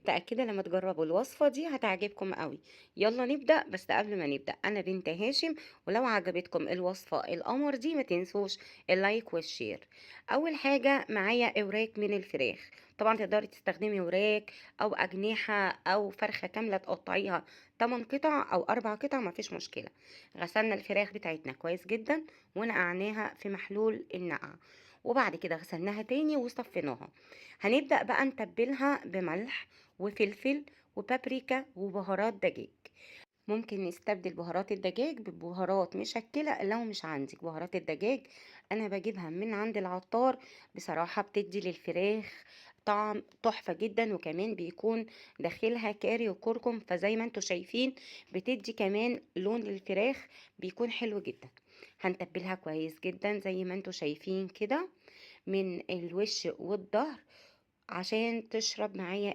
متأكدة لما تجربوا الوصفة دي هتعجبكم قوي. يلا نبدأ. بس قبل ما نبدأ، أنا بنت هاشم، ولو عجبتكم الوصفة القمر دي ما تنسوش ال like وال share. أول حاجة معايا أوراك من الفراخ، طبعا تقدري تستخدمي وراك أو أجنحة أو فرخة كاملة تقطعيها 8 قطع أو 4 قطع، مفيش مشكلة. غسلنا الفراخ بتاعتنا كويس جدا ونقعناها في محلول النقع، وبعد كده غسلناها تاني وصفيناها. هنبدأ بقى نتبلها بملح وفلفل وبابريكا وبهارات دجاج. ممكن نستبدل بهارات الدجاج ببهارات مشكلة لو مش عندك بهارات الدجاج. أنا بجيبها من عند العطار، بصراحة بتدي للفراخ طعم تحفة جدا، وكمان بيكون داخلها كاري وكركم، فزي ما انتوا شايفين بتدي كمان لون للفراخ بيكون حلو جدا. هنتبلها كويس جدا زي ما انتوا شايفين كده من الوش والظهر عشان تشرب معايا.